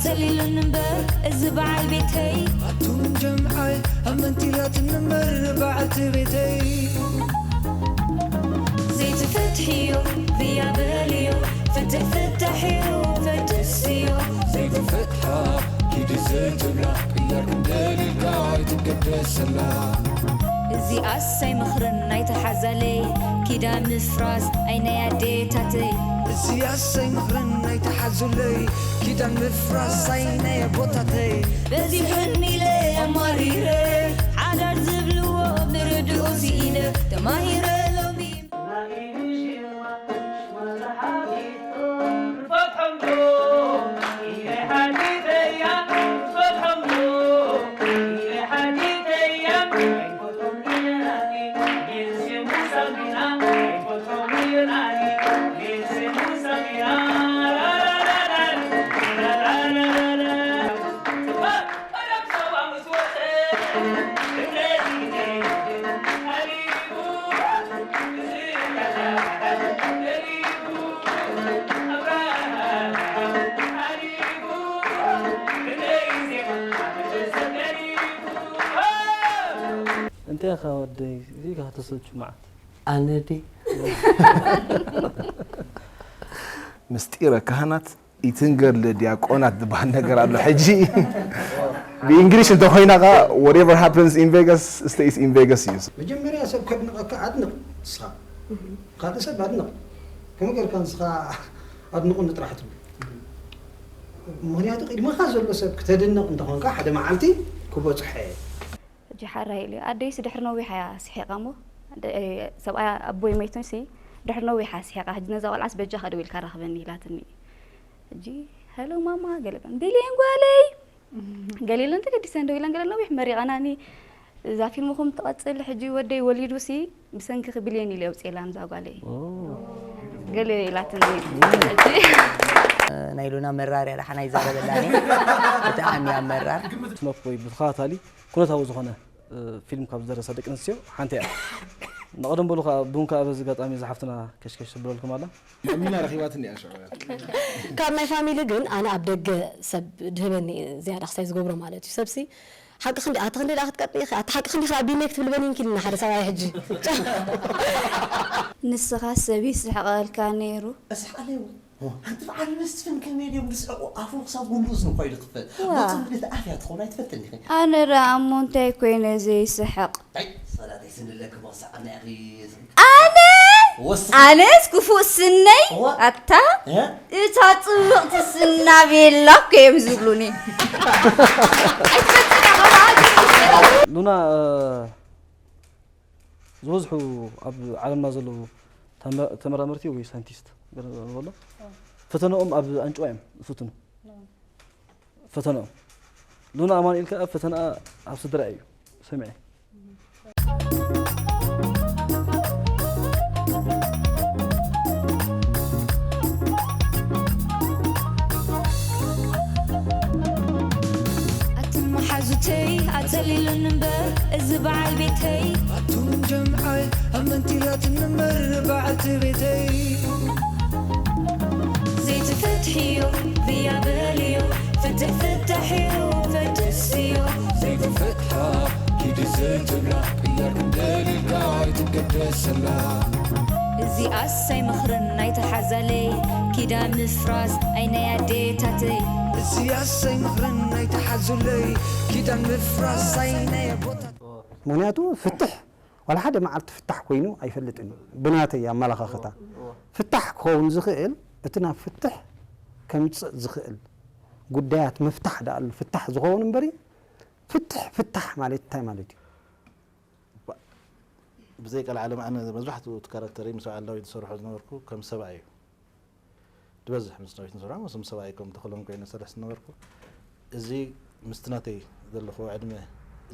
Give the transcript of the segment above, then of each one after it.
ዘሊሉኒ እምበር እዚ በዓል ቤተይ። ኣቱም ጀምዓይ ኣመንቲላትኒ እምበር በዓልቲ ቤተይ። ዘይትፈትሕዮ ብያ በልዮ፣ ፍትሕ ፍትሕ እዩ ፈትስዮ። ዘይትፈትሓ ኪዲ ዘይትብላ፣ ቅያር ክንደልልካ ኣይትገደሰላ። እዚኣስ ኣይመኽርን ናይታ ሓዛለይ፣ ኪዳን ምፍራስ ኣይ ናይ ኣዴታተይ። እዚኣስ ኣይመኽርን ናይታ ሓዙለይ፣ ኪዳን ምፍራስ ኣይ ናይ ኣቦታተይ። በዚሑኒ ኢለ ኣማሪረ፣ ሓዳር ዝብልዎ ብርድኡ ስኢነ፣ ተማሂረ ሎሚ። እንታይ ኢኻ ወደይ ዚጋ ተሰልቹ መዓት? ኣነ ዲ ምስጢረ ካህናት ይትንገር ለዲያቆናት ዝበሃል ነገር ኣሎ። ሕጂ ብእንግሊሽ እንተኾይና ኸዓ whatever happens in Vegas stays in Vegas እዩ። መጀመርያ ሰብ ከድንቐካ ኣድንቕ ንስኻ ካልእ ሰብ ኣድንቕ ከመይ ጌርካ ንስኻ ኣድንቑኒ ጥራሕ ትብል ምኽንያቱ ቅድመኻ ዘሎ ሰብ ክተድንቕ እንተኾንካ ሓደ መዓልቲ ክበፅሖ እየ ሕጂ ሓራይ ኢሉ ኣደይሲ ድሕሪ ነዊሕ እያ ስሒቓ እሞ ሰብኣያ ኣቦይ መይቱንሲ ድሕሪ ነዊሕ እያ ስሒቓ ሕጂ ነዛ ቆልዓስ በጃኻ ደው ኢልካ ራኽበኒ ኢላትኒ ሕጂ ሄሎ ማማ ገለ በን ቢልየን ጓለይ ገሊለን ተገዲሰን ደው ኢለን ገለ ነዊሕ መሪቐናኒ እዛ ፊልምኹም ትቐፅል ሕጂ ወደይ ወሊዱሲ ብሰንኪኺ ቢልየን ኢለ የውፅኤላ ንዛ ጓለይ ገለ ኢላትኒ ሕጂ ናይ ሉና መራር እያ ደሓና ይዛረበላኒ ብጣዕሚ እያ መራር ስኖፕ ወይ ብተኸታታሊ ኩነታዊ ዝኾነ ፊልም ካብ ዝደረሳ ደቂ ኣንስትዮ ሓንቲ እያ። ንቐደም በሉ ከዓ ቡን ከዓ በዚ ኣጋጣሚ እዛ ሓፍትና ከሽከሽ ትብለልኩም ኣላ። ሚና ረኺባትኒ እያ ሽዑ። ካብ ናይ ፋሚሊ ግን ኣነ ኣብ ደገ ሰብ ድህበኒ ዝያዳ ክሳይ ዝገብሮ ማለት እዩ። ሰብሲ ሓቂ ክንዲ ኣቲ ክንዲ ደኣ ክትቀጥኒ ኢኺ ኣቲ ሓቂ ክንዲ ከዓ ቢነይ ክትብሊ በኒንኪ ኢልና ሓደ ሰብኣይ ሕጂ። ንስኻ ሰብ ይስሕቐልካ ነይሩ። እስሓለይ ሓንቲ በዓል መስፍን ከመይ ድዮም ዝስሕቑ ኣፎም ክሳብ ጉንዲ እዝኑ እኳ እዩ ዝኽፈት። ገጾም ልትኣፍ እያ ትኸውን ኣይትፈልጥን ኢኺ። ኣነ ደኣ እሞ እንታይ ኮይነ ዘይስሕቕ። ኣይ ሰላተይ ስንለኪ መኽሰዓና ኢኺ። ኣነ ኣነስ ክፉእ ስነይ ኣታ እታ ጽብቕቲ ስና ቤላ እኮ እዮም ዝብሉኒ። ሉና ዝበዝሑ ኣብ ዓለምና ዘለዉ ተመራመርቲ ወይ ሳይንቲስት በሎ ፈተነኦም ኣብ ኣንጭዋ እዮም ዝፍትኑ። ፈተንኦም ሉና ኣማኑኤል ከኣ ፈተንኣ ኣብ ስድራ እዩ ሰሚዐ። ኣትም መሓዙተይ ኣጸሊሉኒ እምበር እዚ በዓል ቤተይ ኣቱም ጀምዓይ ኣመንቲላትኒ እምበር በዓልቲ ቤተይ ዘይትፈትሕዮ ብያ በልዮ ፍትሕ ፍትሕ እዩ ፈትስዮ ዘይትፈትሓ ኪዲ ዘይትብላ ቅያር ክንደልልካ ኣይትገደሰላ እዚኣስ ኣይመኽርን ናይታ ሓዛለይ ኪዳን ምፍራስ ኣይ ናይ ኣዴታተይ እዚኣስ ኣይመኽርን ናይታ ሓዙለይ ኪዳን ምፍራስ ኣይ ናይ ኣቦታት ምክንያቱ ፍትሕ ዋላ ሓደ መዓልቲ ፍታሕ ኮይኑ ኣይፈልጥን እዩ ብናተይ ኣመላኻኽታ ፍታሕ ክኸውን ዝኽእል እቲ ናብ ፍትሕ ከምፅእ ዝኽእል ጉዳያት ምፍታሕ ደኣሉ ፍታሕ ዝኸውን እምበሪ ፍትሕ ፍታሕ ማለት እንታይ ማለት እዩ ብዘይ ቀልዓለም ኣነ መብዛሕትኡ እቲ ካራክተረይ ምስ በዓል ዳዊት ዝሰርሖ ዝነበርኩ ከም ሰብኣይ እዩ ዝበዝሕ ምስ ዳዊት ንሰርሖ ምስ ሰብኣይ ከም ተኽሎም ኮይነ ዝሰርሕ ዝነበርኩ እዚ ምስቲ ናተይ ዘለኹ ዕድመ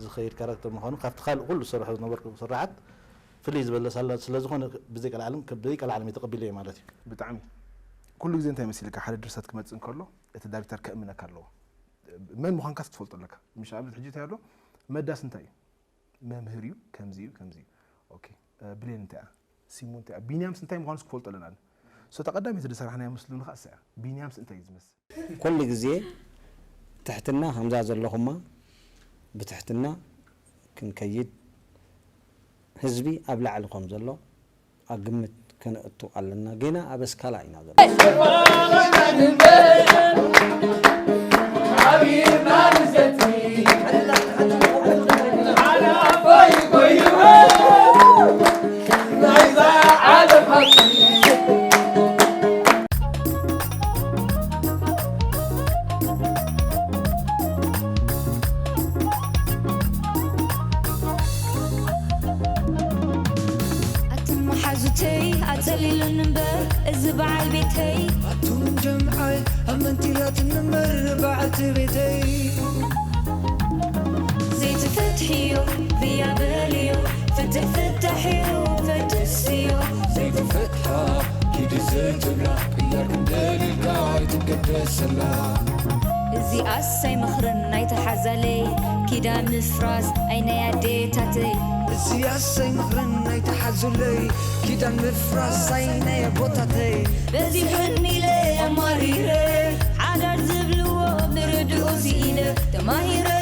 ዝኸይድ ካራክተር ምዃኑ ካብቲ ካልእ ኩሉ ዝሰርሖ ዝነበርኩ ስራሓት ፍልይ ዝበለ ሳላ ስለዝኾነ ብዘይ ቀልዓለም ብዘይ ቀልዓለም ተቐቢለዮ ማለት እዩ ብጣዕሚ ኩሉ ግዜ እንታይ መሲልካ ሓደ ድርሰት ክመፅእ እንከሎ እቲ ዳይሬክተር ከእምነካ ኣለዎ መን ምዃንካስ ክትፈልጦ ኣለካ ምሽ ኣብነት ሕጂ እንታይ ኣሎ መዳስ እንታይ እዩ መምህር እዩ ከምዚ እዩ ከምዚ እዩ okay ብሌን እንታይ እያ ሲሙ እንታይ እያ ቢንያምስ እንታይ ምዃኑስ ክፈልጦ ኣለና so እታ ቀዳመይቲ ዝሰራሕናያ ምስሉ ንኸኣ እሳ እያ ቢንያምስ እንታይ እዩ ዝመስል ኩሉ ግዜ ትሕትና ከምዛ ዘለኹማ ብትሕትና ክንከይድ ህዝቢ ኣብ ላዕሊ ከም ዘሎ ኣብ ግምት ከነእቱ ኣለና። ጌና ኣብ ኣስካላ ኢና ዘለና። ኣትመሓዙተይ ኣጸሊሉኒ እምበር እዚ በዓል ቤተይ ኣቱም ጀምዓይ ኣመንቲላትኒ እምበር በዓልቲ ቤተይ ዘይትፈትሕዮ ብያ በልዮ ፍትሕ ፍታሕዮ ፈትስዮ ዘይትፈትሓ ኪዲ ዘይትብላ ቅያር ክንደልልካ ኣይትገደሰላ እዚኣስ ኣይመኽርን ናይተሓዛለይ ኪዳን ምፍራስ ኣይ ናይ ኣዴታተይ እዚኣስ ኣይመኽርን ናይተሓዙለይ ኪዳን ምፍራስ ኣይ ናይ ኣቦታተይ በዚሑኒ ኢለ ኣማሪረ ሓዳር ዝብልዎ ብርድኡ ስኢነ ተማሂረ